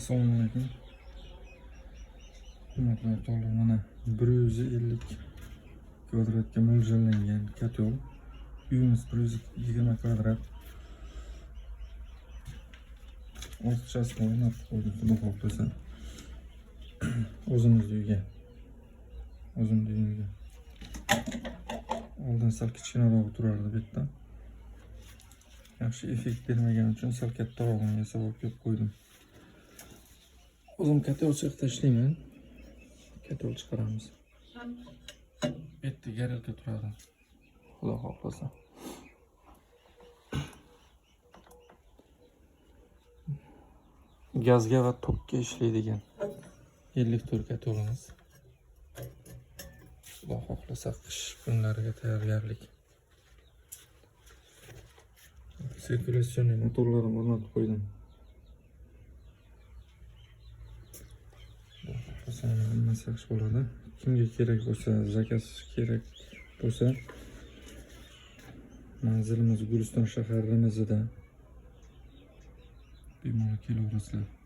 Assalomu alaykum. Hurmatli o'rtoqlar, mana 150 kvadratga mo'ljallangan котёл. Uyimiz 120 kvadrat. Ortiqchasini o'rnatib qo'ydik, xudo xohlasa. O'zimizni uyga. O'zimni uyimga. Oldin sal kichkinaroq turardi bu yerda. Yaxshi effekt bermagani uchun sal kattarog'ini yasab olib kelib qo'ydim. O'zim котёл sexda ishlayman. Котёл chiqaramiz. Bu yerda горелка turadi. Xudo xohlasa. Gazga va tokka ishlaydigan 54 котёл imiz. Xudo xohlasa qish kunlariga tayyorgarlik. Sirkulyatsion motorlarini o'rnatib qo'ydim. Xudo xohlasa hammasi yaxshi bo'ladi. Kimga kerak bo'lsa, заказ kerak bo'lsa, manzilimiz Guliston shaharimizda. Bemalol kelaverasizlar.